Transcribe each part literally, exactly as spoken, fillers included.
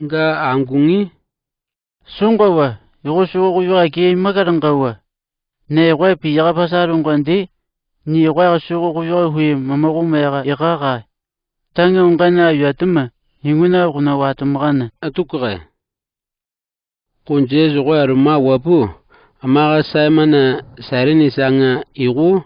nga angungi: Sunqowa, iqo suuko kujuka kiei makarangawa. Ne iqoi piya ka pasaronga di, ni iqoi ka suuko kujuka hui mamaku meka ikaka. Tangi ungan a yatuma, inguna kuna watuma kana, atukra. Kun Jisas iqoi aruma wapu, amaka Saimon Sairini sanga iqo,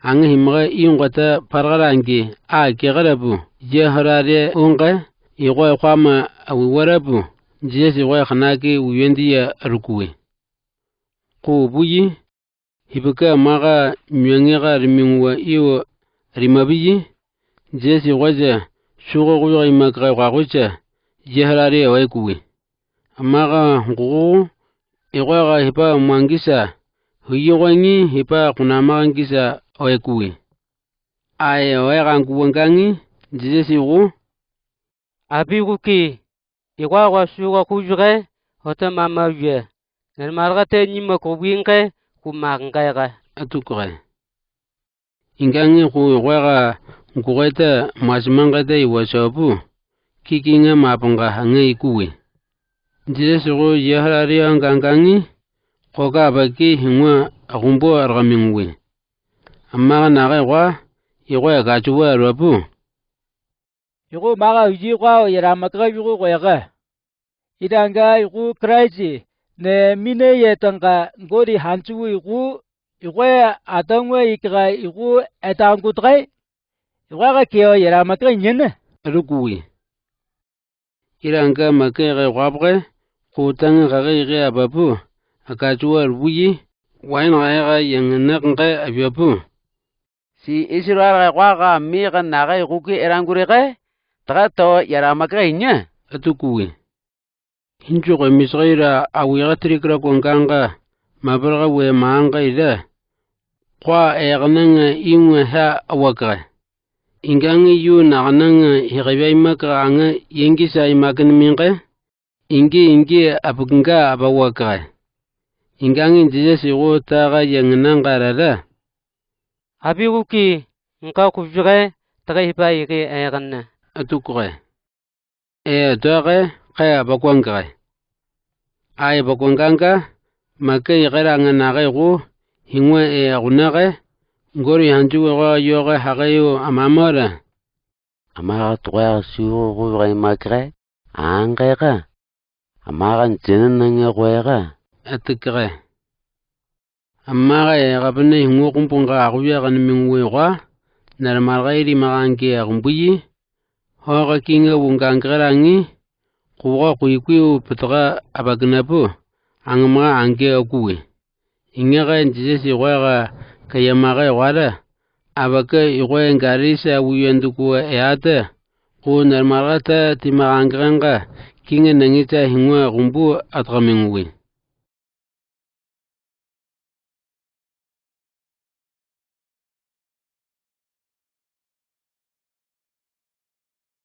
angi himaka iunga ta parqara angi, a kekarapu, yahorari unga, iqoi kwama awi warapu, Jisas iqoi kanaki uwindi arukuwi. Ku ubuyi, hibaka amaka nyuwangi ka riminguwa iu rimabiyi, Jisas iqoi ja, suuko kujuka imakaka kwaku ja, yahorari awaikuwi. Amaka nguku, iqoi ka hipa mwangisa, huyi iqoi ngi hipa kunamaka ngisa awaikuwi. Ai awaika anguwa ngangi, Jisas iqo: Abiku ki, iqoi ka suuko kujuka, oto mama uwe. Narimaraka ta nyima kobinga, ku makangaika, atukra. Ingangi ku iqoi ka ngukoi ta mwasimanga ta iwasopu, kikinga mapanga anga ikuwi. Jisas iqo yahorari anga ngangi, koka abaki hingua akumbu arkaminguwi. Amaka naka iqoi, iqoi akajuwa aruapu: Iqo maka uji ko yaramakaka yuku koyaka. Ida nga iqo Kraist, ne mine yetanga ngori hanjuwi iqo, iqoi atanwa ikaka iqo etangu tkai, iqoi ka keo yaramakaka inyana, arukuwi. Ida nga maka ika kwabaka, ku tangi kaka iki abapu, akajuwa arubuyi, wain ka ika yanganakanga abiyapu: Si Israel kai kwaka mi ka naka ikuki eranguri kai, taka to yaramakaka inya, atukuwi. Hinjuko misaka ira awi ka tirikira ko nganga, mabaraka we maanga ira, kwa ekananga iunga ha awakaka. Ingangi iu nakananga hikabiaimakaka anga yangisa imakinminga, ingi ingi abakanga abawakaka. Ingangi Jisas iqo taka yangananga rara: Abiku ki, ngka kujuka, taka hipa iki ekana, atukaka. E atoka ka abakwangaka. Ai abakwanganga, maka ikara anga naka iqo, hingua e akunaka, ngori hanjuwi ko yoka haka iu amamora: Amaka tuka suuko kujuka imakaka, angaka. Amaka njenan anga koyaka, atakaka. Amaka e kabane hingua kumbunga akuwi akanminguwi kwa, narimaraka iri maka angi akumbuyi, hoka kinga wunga angikara angi, kuka kwikwi u putaka abakinapu, angamaka angi akuwi. Ingaka Jisas iqoi ka kayamaka iqora, abaka iqoi ngarisa wiyanduku eata, ku narimaraka ta timaka angikanga, kinga nangisa hingua kumbu atkaminguwi.